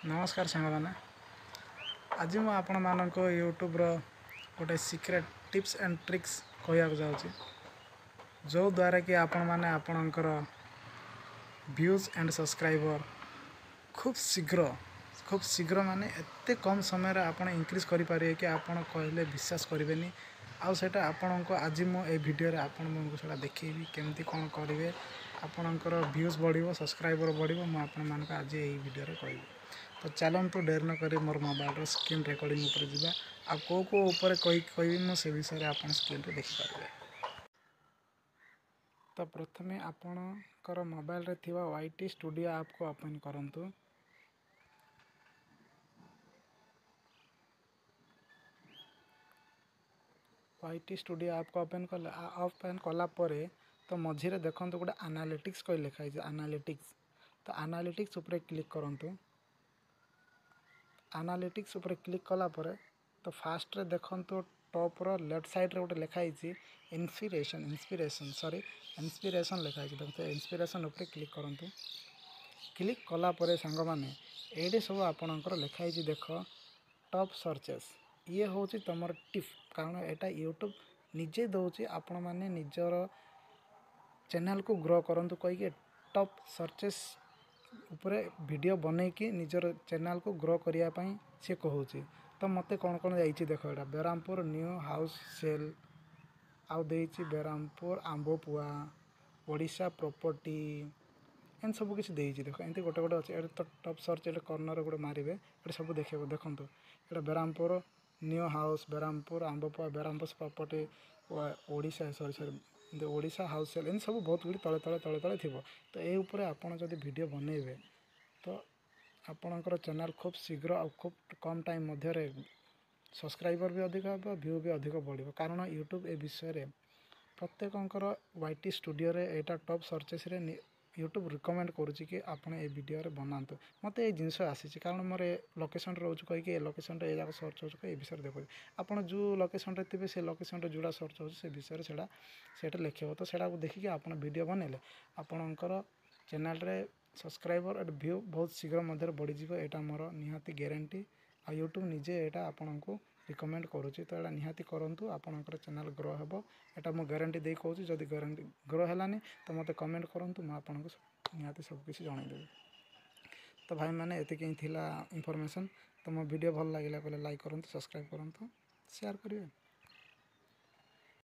ନମସ୍କାର ସାଙ୍ଗମାନେ, ଆଜି ମୁଁ ଆପଣମାନଙ୍କୁ ୟୁଟ୍ୟୁବ୍ର ଗୋଟେ ସିକ୍ରେଟ୍ ଟିପ୍ସ ଆଣ୍ଡ ଟ୍ରିକ୍ସ କହିବାକୁ ଯାଉଛି, ଯେଉଁଦ୍ୱାରା କି ଆପଣମାନେ ଆପଣଙ୍କର ଭ୍ୟୁଜ୍ ଆଣ୍ଡ ସବସ୍କ୍ରାଇବର୍ ଖୁବ୍ ଶୀଘ୍ର, ଖୁବ୍ ଶୀଘ୍ର ମାନେ ଏତେ କମ୍ ସମୟରେ ଆପଣ ଇନକ୍ରିଜ୍ କରିପାରିବେ କି ଆପଣ କହିଲେ ବିଶ୍ୱାସ କରିବେନି। ଆଉ ସେଇଟା ଆପଣଙ୍କୁ ଆଜି ମୁଁ ଏ ଭିଡ଼ିଓରେ ଆପଣମାନଙ୍କୁ ସେଇଟା ଦେଖେଇବି, କେମିତି କ'ଣ କରିବେ ଆପଣଙ୍କର ଭ୍ୟୁଜ୍ ବଢ଼ିବ, ସବସ୍କ୍ରାଇବର୍ ବଢ଼ିବ। ମୁଁ ଆପଣମାନଙ୍କୁ ଆଜି ଏଇ ଭିଡ଼ିଓରେ କହିବି। ତ ଚାଲନ୍ତୁ ଡେରି ନ କରି ମୋର ମୋବାଇଲର ସ୍କ୍ରିନ୍ ରେକର୍ଡ଼ିଂ ଉପରେ ଯିବା, ଆଉ କେଉଁ କେଉଁ ଉପରେ କହିବି ମୁଁ ସେ ବିଷୟରେ ଆପଣ ସ୍କ୍ରିନ୍ରେ ଦେଖିପାରିବେ। ତ ପ୍ରଥମେ ଆପଣଙ୍କର ମୋବାଇଲରେ ଥିବା ୱାଇ ଟି ଷ୍ଟୁଡ଼ିଓ ଆପ୍କୁ ଓପନ୍ କରନ୍ତୁ। ୱାଇ ଟି ଷ୍ଟୁଡ଼ିଓ ଆପ୍କୁ ଓପନ୍ କଲା ପରେ ତ ମଝିରେ ଦେଖନ୍ତୁ ଗୋଟେ ଆନାଲିଟିକ୍ସ କହି ଲେଖା ହେଇଛି, ଆନାଲିଟିକ୍ସ। ତ ଆନାଲିଟିକ୍ସ ଉପରେ କ୍ଲିକ୍ କରନ୍ତୁ। ଆନାଲିଟିକ୍ସ ଉପରେ କ୍ଲିକ୍ କଲା ପରେ ତ ଫାର୍ଷ୍ଟରେ ଦେଖନ୍ତୁ ଟପ୍ର ଲେଫ୍ଟ ସାଇଡ଼୍ରେ ଗୋଟେ ଲେଖା ହେଇଛି ଇନ୍ସପିରେସନ୍, ଇନ୍ସପିରେସନ୍ ସରି ଇନ୍ସପିରେସନ୍ ଲେଖା ହେଇଛି। ଦେଖନ୍ତୁ ଇନ୍ସପିରେସନ୍ ଉପରେ କ୍ଲିକ୍ କରନ୍ତୁ। କ୍ଲିକ୍ କଲା ପରେ ସାଙ୍ଗମାନେ ଏଇଠି ସବୁ ଆପଣଙ୍କର ଲେଖା ହେଇଛି, ଦେଖ ଟପ୍ ସର୍ଚେସ୍। ଇଏ ହେଉଛି ତୁମର ଟିପ୍, କାରଣ ଏଇଟା ୟୁଟ୍ୟୁବ୍ ନିଜେ ଦେଉଛି, ଆପଣମାନେ ନିଜର ଚ୍ୟାନେଲ୍କୁ ଗ୍ରୋ କରନ୍ତୁ କହିକି ଟପ୍ ସର୍ଚେସ୍ ଉପରେ ଭିଡ଼ିଓ ବନେଇକି ନିଜର ଚ୍ୟାନେଲ୍କୁ ଗ୍ରୋ କରିବା ପାଇଁ ସିଏ କହୁଛି। ତ ମୋତେ କ'ଣ କ'ଣ ଯାଇଛି ଦେଖ, ଏଇଟା ବ୍ରହ୍ମପୁର ନ୍ୟୁ ହାଉସ୍ ସେଲ୍, ଆଉ ଦେଇଛି ବ୍ରହ୍ମପୁର ଆମ୍ବପୁଆ, ଓଡ଼ିଶା ପ୍ରପର୍ଟି, ଏମିତି ସବୁ କିଛି ଦେଇଛି। ଦେଖ ଏମିତି ଗୋଟେ ଗୋଟେ ଅଛି। ଏଇଟା ତ ଟପ୍ ସର୍ଚ୍ଚ, ଏଇଟା କର୍ଣ୍ଣର ଗୋଟେ ମାରିବେ, ଏଇଟା ସବୁ ଦେଖେଇବ। ଦେଖନ୍ତୁ ଏଇଟା Brahmapur new house, Brahmapur Ambapua, Brahmapur property, Odisha sorry sorry Odisha house sale, ଏମିତି ସବୁ ବହୁତ ଗୁଡ଼ିଏ ତଳେ ତଳେ ତଳେ ତଳେ ଥିବ। ତ ଏ ଉପରେ ଆପଣ ଯଦି ଭିଡ଼ିଓ ବନେଇବେ ତ ଆପଣଙ୍କର ଚ୍ୟାନେଲ୍ ଖୁବ୍ ଶୀଘ୍ର ଆଉ ଖୁବ୍ କମ୍ ଟାଇମ୍ ମଧ୍ୟରେ ସବସ୍କ୍ରାଇବର୍ ବି ଅଧିକ ହେବ, ଭ୍ୟୁ ବି ଅଧିକ ବଢ଼ିବ। କାରଣ ୟୁଟ୍ୟୁବ୍ ଏ ବିଷୟରେ ପ୍ରତ୍ୟେକଙ୍କର ୱାଇ ଟି ଷ୍ଟୁଡ଼ିଓରେ ଏଇଟା ଟପ୍ ସର୍ଚେସ୍ରେ ୟୁଟ୍ୟୁବ୍ ରିକମେଣ୍ଡ କରୁଛି କି ଆପଣ ଏ ଭିଡ଼ିଓରେ ବନାନ୍ତୁ। ମୋତେ ଏ ଜିନିଷ ଆସିଛି କାରଣ ମୋର ଏ ଲୋକେସନ୍ରେ ରହୁଛି କହିକି ଏ ଲୋକେସନ୍ରେ ଏ ଯାକ ସର୍ଚ୍ଚ ହେଉଛି କହି ଏ ବିଷୟରେ ଦେଖୁଛି। ଆପଣ ଯେଉଁ ଲୋକେସନ୍ରେ ଥିବେ ସେ ଲୋକେସନ୍ରେ ଯେଉଁଟା ସର୍ଚ୍ଚ ହେଉଛି ସେ ବିଷୟରେ ସେଇଟା ଲେଖିବ। ତ ସେଇଟାକୁ ଦେଖିକି ଆପଣ ଭିଡ଼ିଓ ବନେଇଲେ ଆପଣଙ୍କର ଚ୍ୟାନେଲ୍ରେ ସବସ୍କ୍ରାଇବର୍ ଆଣ୍ଡ ଭ୍ୟୁ ବହୁତ ଶୀଘ୍ର ମଧ୍ୟରେ ବଢ଼ିଯିବ। ଏଇଟା ମୋର ନିହାତି ଗ୍ୟାରେଣ୍ଟି, ଆଉ ୟୁଟ୍ୟୁବ୍ ନିଜେ ଏଇଟା ଆପଣଙ୍କୁ ରିକମେଣ୍ଡ କରୁଛି। ତ ଏଇଟା ନିହାତି କରନ୍ତୁ, ଆପଣଙ୍କର ଚ୍ୟାନେଲ୍ ଗ୍ରୋ ହେବ। ଏଇଟା ମୁଁ ଗ୍ୟାରେଣ୍ଟି ଦେଇ କହୁଛି। ଯଦି ଗ୍ୟାରେଣ୍ଟି ଗ୍ରୋ ହେଲାନି ତ ମୋତେ କମେଣ୍ଟ କରନ୍ତୁ, ମୁଁ ଆପଣଙ୍କୁ ନିହାତି ସବୁକିଛି ଜଣାଇଦେବି। ତ ଭାଇମାନେ ଏତିକି ହିଁ ଥିଲା ଇନଫର୍ମେସନ୍। ତ ମୋ ଭିଡ଼ିଓ ଭଲ ଲାଗିଲା କହିଲେ ଲାଇକ୍ କରନ୍ତୁ, ସବସ୍କ୍ରାଇବ୍ କରନ୍ତୁ, ସେୟାର କରିବେ।